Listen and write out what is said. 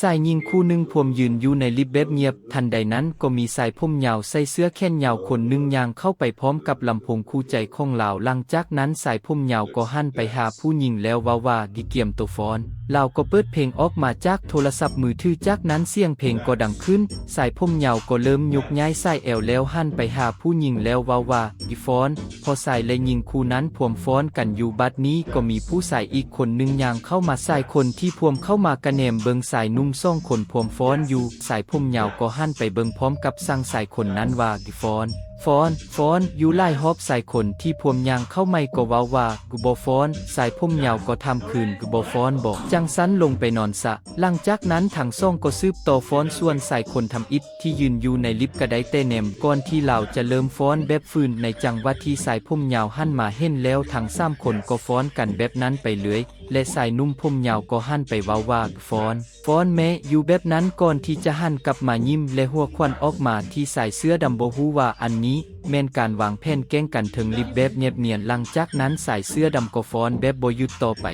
ຊາຍຍິງຄູ່ໜຶ່ງພວມຢືນຢູ່ໃນລິບແບບງຽບ. ທັນໃດນັ້ນກໍມີຊາຍຜົມຍາວໃສ່ເສື້ອແຂນຍາວຄົນໜຶ່ງຍ່າງເຂົ້າໄປພ້ອມກັບລຳໂພງຄູ່ໃຈຂອງລາວ. ຫຼັງຈາກນັ້ນຊາຍຜົມຍາວກໍຫັນໄປຫາຜູ້ຍິງແລ້ວເວົ້າວ່າ ກຽມໂຕຟ້ອນ. ລາວກໍເປີດເພງອອກມາຈາກໂທລະສັບມືຖື, ຈາກນັ້ນສຽງເພງກໍດັງຂຶ້ນ. ຊາຍຜົມຍາວກໍເລີ່ມຍົກຍ້າຍສາຍແອວແລ້ວຫັນໄປຫາຜູ້ຍິງແລ້ວເວົ້າວ່າ ອີຟອນ. ພໍຊາຍແລະຍິງຄູ່ນັ້ນພວມຟ້ອນກັນຢູ່, ບັດນີ້ກໍມີຜູ້ຊາຍອີກຄົນໜຶ່ງຍ່າງເຂົ້າມາ. ຊາຍຄົນທີ່ພວມເຂົ້າມາກະແນມເບິ່ງຊາຍໜຸ່ມສອງຄົນພວມຟ້ອນຢູ່. ຊາຍຜົມຍາວກໍຫັນໄປເບິ່ງພ້ອມກັບສັ່ງຊາຍຄົນນັ້ນວ່າ ອີຟອນ, ຟອນ, ຟອນ ຢູ່ຫຼາຍຮອບ. ຊາຍຄົນທີ່ພວມຍ່າງເຂົ້າໃໝ່ກໍເວົ້າວ່າ ກູບໍ່ຟ້ອນ. ຊາຍຜົມຍາວກໍຖາມຄືນ ກູບໍ່ຟ້ອນບໍ? ຈັ່ງຊັ້ນລົງໄປນອນຊະ. ຫຼັງຈາກນັ້ນທັງສອງກໍສືບຕໍ່ຟ້ອນ, ສ່ວນຊາຍຄົນທຳອິດທີ່ຢືນຢູ່ໃນລິບກໍໄດ້ແຕ່ແນມ. ກ່ອນທີ່ລາວຈະເລີ່ມຟ້ອນແບບຝືນ, ໃນຈັງຫວະທີ່ຊາຍຜົມຍາວຫັນມາເຫັນແລ້ວ, ທັງສາມຄົນກໍຟ້ອນກັນແບບນັ້ນໄປເລື້ອຍ ແລະ ຊາຍໜຸ່ມຜົມຍາວກໍຫັນໄປເວົ້າວ່າ ຟອນ, ຟອນແມ້. ຢູ່ແບບນັ້ນກ່ອນທີ່ຈະຫັນກັບມາຍິ້ມ ແລະ ຫົວຂວັນອອກມາທີ່ຊາຍເສື້ອດຳ. ບໍ່ຮູ້ວ່າອັນນີ້ແມ່ນການວາງແຜນແກ້ງກັນເທິງລິບແບບແນບນຽນ. ຫຼັງຈາກນັ້ນຊາຍເສື້ອດຳກໍຟ້ອນແບບບໍ່ຢຸດຕໍ່ໄປ.